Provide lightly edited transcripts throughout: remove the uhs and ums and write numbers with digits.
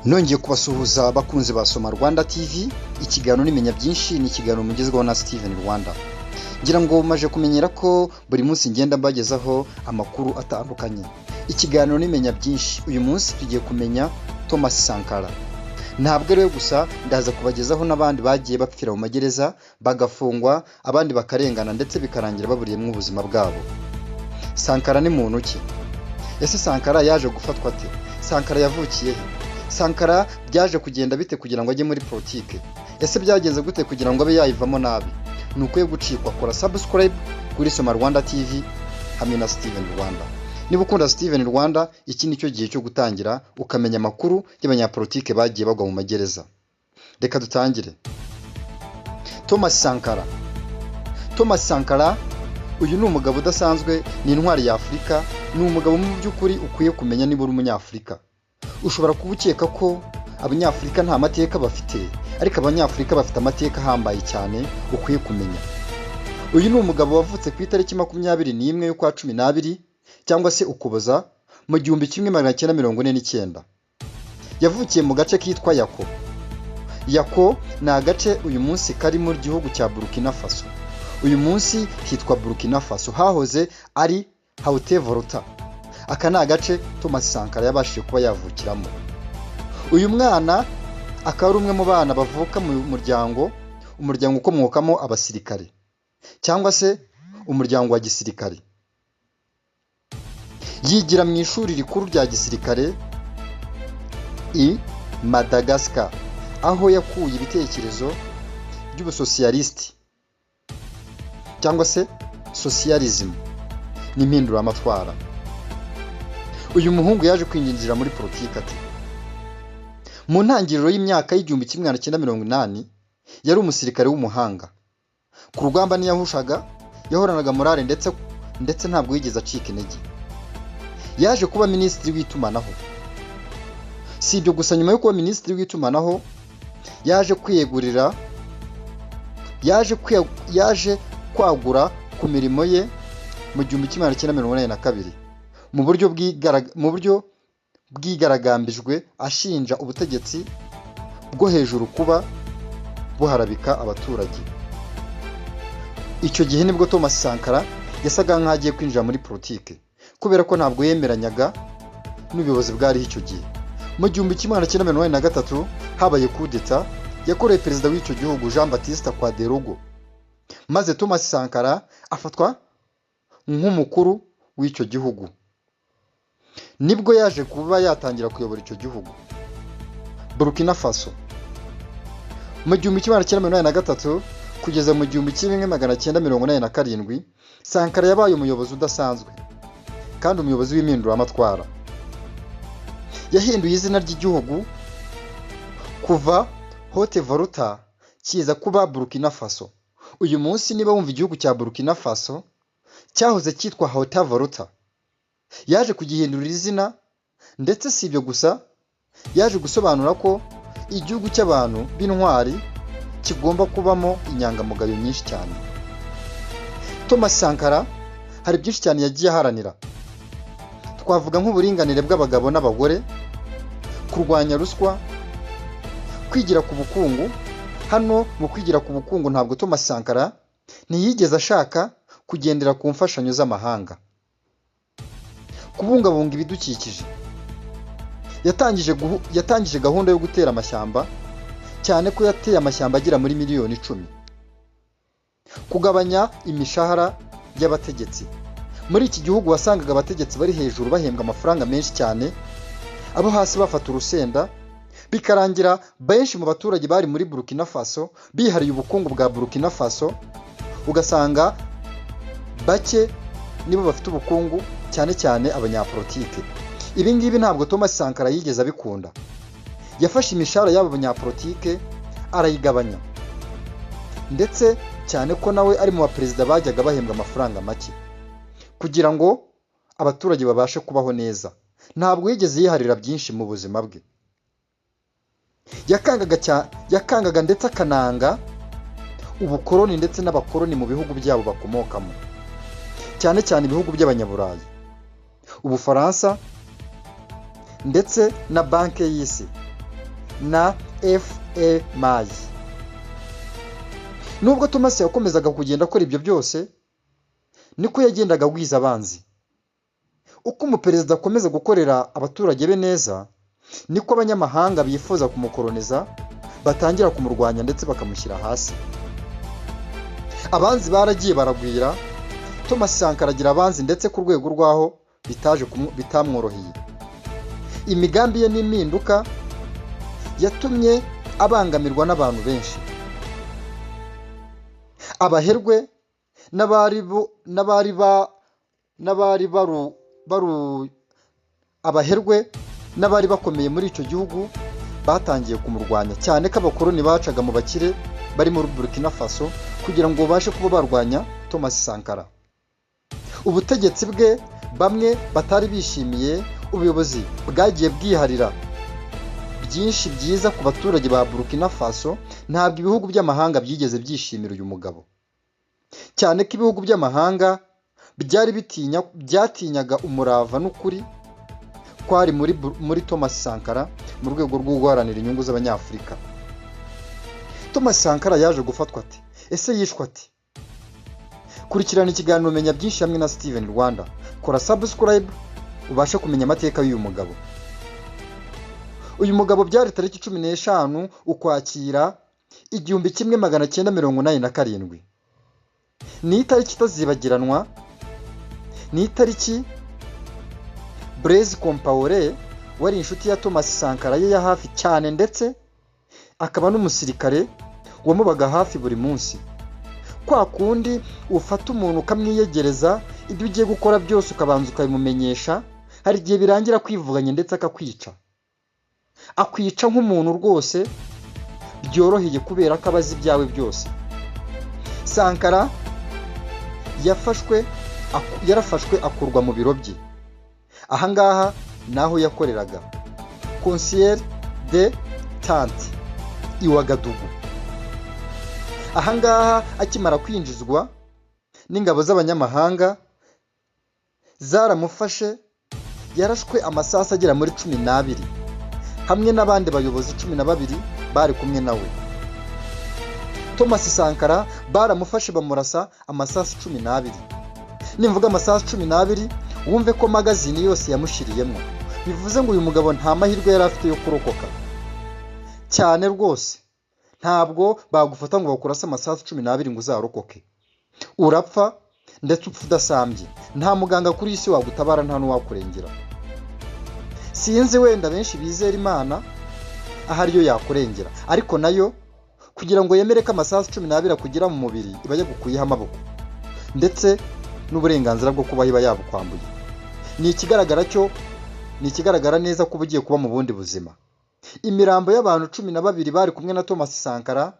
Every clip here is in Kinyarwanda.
Nongeye kubasuhuza abakunzi ba Soma Rwanda TV. Ikiganiro nimenya byinshi ni ikiganiro mugezweho na Steven Rwanda. Ngira ngo maje kumenyera ko buri munsi ngenda mbagezaho amakuru atandukanye. Ikiganiro nimenya byinshi, uyu munsi tugiye kumenya Thomas Sankara. Ntabwo ari we gusa, ndaza kubagezaho n'abandi bagiye bapfira mu magereza, bagafungwa, abandi bakarengana ndetse bikarangira baburiyemo ubuzima bwabo. Sankara ni muntu ki? Ese Sankara yaje gufatwa ate? Sankara yavukiye he? Sankara byaje kugenda bite kugira ngo ajye muri politike? Ese byagenze gute kugira ngo abe yayivamo nabi? Ni ukwiye gucikwa. Kora subscribe kuri Soma Rwanda TV hamwe na Steven Rwanda. Niba ukunda Steven Rwanda, iki ni cyo gihe cyo gutangira ukamenya amakuru y'abanyapolitike bagiye bagwa mu magereza. Reka dutangire. Thomas Sankara. Thomas Sankara uyu ni umugabo udasanzwe, ni intwari ya Afurika, ni umugabo mu by'ukuri ukwiye kumenya niba uri umunyafurika. Ushobora kuba ukeka ko abanyafurika nta mateka bafite, ariko abanyafurika bafite amateka ahambaye cyane ukwiye kumenya. Uyu ni umugabo wavutse ku itariki 21 y'ukwa 12 cyangwa se Ukuboza mu 1949. Yavukiye mu gace kitwa Yako. Yako ni agace uyu munsi kari mu gihugu cya Burkina Faso. Uyu munsi hitwa Burkina Faso, hahoze ari Haute Volta. Aka ni agace Thomas Sankara yabashije kuba yavukiramo. Uyu mwana akaba ari umwe mu bana bavuka mu muryango, umuryango ukomokamo abasirikare cyangwa se umuryango wa gisirikare. Yigira mu ishuri rikuru rya gisirikare i Madagascar, aho yakuye ibitekerezo by'ubusosiyalisiti cyangwa se socialism n'impinduramatwara. Uyu muhungu yaje kwinjira muri politiki ati mu ntangiriro y'imyaka y'1980 yari umusirikare w'umuhanga. Ku rugamba ntiyahushaga, yahoranaga morale ndetse ntabwo yigeze acika intege. Yaje kuba minisitiri w'itumanaho. Si ibyo gusa, nyuma yo kuba minisitiri w'itumanaho yaje kwiyegurira, yaje kwagura ku mirimo ye mu 1982 mu buryo bwigaragambijwe, ashinja ubutegetsi bwo hejuru kuba buharabika abaturage. Icyo gihe nibwo Thomas Sankara yasaga nk'aho agiye kwinjira muri politike, kubera ko ntabwo yemeranyaga n'ubuyobozi bwariho icyo gihe. Mu 1983 habaye kudeta yakorewe perezida w'icyo gihugu Jean Baptiste Touadérogo, maze Thomas Sankara afatwa nk'umukuru w'icyo gihugu. Nibwo yaje kuba yatangira kuyobora icyo gihugu, Burkina Faso, mu 1983 kugeza mu 1987. Sankara yabaye umuyobozi udasanzwe kandi umuyobozi w'impinduramatwara. Yahinduye izina ry'igihugu kuva Haute Volta kiza kuba Burkina Faso. Uyu munsi niba wumva igihugu cya Burkina Faso, cyahoze cyitwa Haute Volta. Yaje kugihindurira izina, ndetse si ibyo gusa, yaje gusobanura ko igihugu cy'abantu b'intwari kigomba kubamo inyangamugayo nyinshi cyane. Thomas Sankara hari byinshi cyane yagiye aharanira. Twavuga nk'uburinganire bw'abagabo n'abagore, kurwanya ruswa, kwigira ku bukungu. Hano mu kwigira ku bukungu ntabwo Thomas Sankara ntiyigeze ashaka kugendera ku mfashanyo z'amahanga. Kubungabunga ibidukikije, yatangije gahunda yo gutera amashyamba, cyane ko yateye amashyamba agera muri miliyoni 10. Kugabanya imishahara y'abategetsi. Muri iki gihugu wasangaga abategetsi bari hejuru bahembwa amafaranga menshi cyane, abo hasi bafata urusenda, bikarangira benshi mu baturage bari muri Burkina Faso bihariye ubukungu bwa Burkina Faso, ugasanga bake nibo bafite ubukungu, cyane cyane abanyapolitike. Ibi ngibi ntabwo Thomas Sankara yigeze abikunda. Yafashe imishahara y'abo banyapolitike arayigabanya, ndetse cyane ko nawe ari mu baperezida bajyaga bahembwa amafaranga make kugira ngo abaturage babashe kubaho neza. Ntabwo yigeze yiharira byinshi mu buzima bwe. Yakangaga ndetse akananga ubukoloni ndetse n'abakoloni mu bihugu byabo bakomokamo, cyane cyane ibihugu by'abanyaburayi, Ubufaransa ndetse na Banki y'Isi. na FMI. Nubwo Thomas yakomezaga kugenda akora ibyo byose, niko yagendaga agwiza abanzi. Uko umuperezida akomeza gukorera abaturage be neza, niko abanyamahanga bifuza kumukoroniza batangira kumurwanya ndetse bakamushyira hasi. Abanzi baragiye baragwira, Thomas Sankara agira abanzi ndetse ku rwego rw'aho bitaje bitamworoheye. Imigambi ye n'impinduka yatumye abangamirwa n'abantu benshi. Abaherwe n'abari bu- n'abari ba n'abari baru baru abaherwe n'abari bakomeye muri icyo gihugu batangiye kumurwanya, cyane ko abakoloni bacaga mu bakire bari muri Burkina Faso kugira ngo babashe kuba barwanya Thomas Sankara. Ubutegetsi bwe bamwe batari bishimiye, ubuyobozi bwagiye bwiharira byinshi byiza ku baturage ba Burkina Faso. Ntabwo ibihugu by'amahanga byigeze byishimira uyu mugabo, cyane ko ibihugu by'amahanga byari bitinya byatinyaga umurava n'ukuri kwari muri Thomas Sankara mu rwego rwo guharanira inyungu z'Abanyafurika. Thomas Sankara yaje gufatwa ate? Ese yishwe ate? Kurikirana ikiganiro Menya Byinshi hamwe na Steven Rwanda. Kora subscribe ubashe kumenya amateka y'uyu mugabo. Uyu mugabo byari tariki 15 Ukwakira 1987. Ni itariki itazibagiranwa, ni itariki Blaise Compaoré wari inshuti ya Thomas Sankara ye ya hafi cyane, ndetse akaba n'umusirikare wamubaga hafi buri munsi. Kwa kundi ufata umuntu ukamwiyegereza, ibyo ugiye gukora byose ukabanza ukabimumenyesha, hari igihe birangira kwivuganye ndetse akakwica. Akwica nk'umuntu rwose byoroheye, kubera ko aba azi ibyawe byose. Sankara yarafashwe akurwa mu biro bye. Ahangaha ni aho yakoreraga, Conseil d'État i Ouagadougou. Ahangaha akimara kwinjizwa n'ingabo z'abanyamahanga zaramufashe, yarashwe amasasu agera muri 12 hamwe n'abandi bayobozi 12 bari kumwe nawe. Thomas Sankara baramufashe bamurasa amasasu 12. Nimvuga amasasu 12, wumve ko magazine yose yamushiriyemo. Bivuze ngo uyu mugabo nta mahirwe yari afite yo kurokoka cyane rwose. Ntabwo bagufata ngo bakurase amasasu 12 ngo uzarokoke. Urapfa ndetse upfa udasambye. Nta muganga kuri iyi si wagutabara, nta n'uwakurengera. Sinzi, wenda benshi bizera Imana ahari yo yakurengera, ariko nayo kugira ngo yemere ko amasasu 12 akugera mu mubiri, iba yagukuyeho amaboko ndetse n'uburenganzira bwo kubaho iba yabukwambuye. Ni ikigaragara cyo, ni ikigaragara neza ko uba ugiye kuba mu bundi buzima. Imirambo y'abantu 12 bari kumwe na Thomas Sankara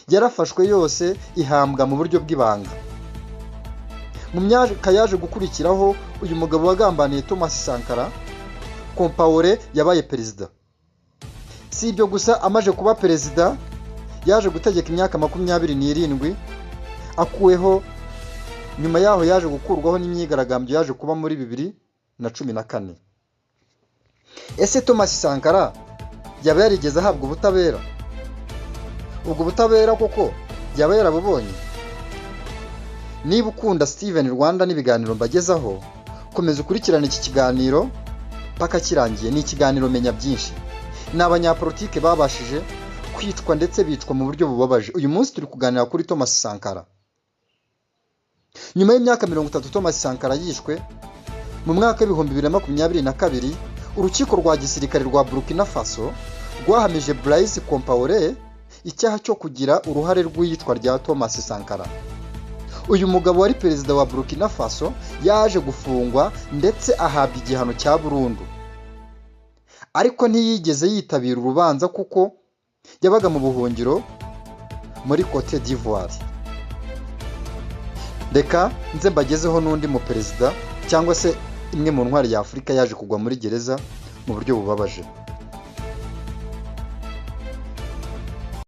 yarafashwe yose ihambwa mu buryo bw'ibanga. Mu myaka yaje gukurikiraho, uyu mugabo wagambaniye Thomas Sankara, Compaoré, yabaye perezida. Si ibyo gusa, amaze kuba perezida yaje gutegeka imyaka 27 akuweho. Nyuma yaho yaje gukurwaho n'imyigaragambyo yaje kuba muri 2014. Ese Thomas Sankara yaba yarigeze ahabwa ubutabera? Ubwo butabera koko yaba yarabubonye? Niba ukunda Steven Rwanda n'ibiganiro mbagezaho, komeza ukurikirane iki kiganiro paka kirangiye. Ni ikiganiro Menya Byinshi. Ni abanyapolitike babashije kwicwa ndetse bicwa mu buryo bubabaje. Uyu munsi turi kuganira kuri Thomas Sankara. Nyuma y'imyaka 30 Thomas Sankara yishwe, mu mwaka w'2022, urukiko rwa gisirikare rwa Burkina Faso rwahamije Blaise Compaoré icyaha cyo kugira uruhare rw'iyicwa rya Thomas Sankara. Uyu mugabo wari perezida wa Burkina Faso yaje gufungwa ndetse ahabwa igihano cya burundu, ariko ntiyigeze yitabira urubanza kuko yabaga mu buhungiro muri Cote d'Ivoire. Reka nze mbagezeho n'undi mu perezida cyangwa se imwe mu ntwari ya Afurika yaje kugwa muri gereza mu buryo bubabaje.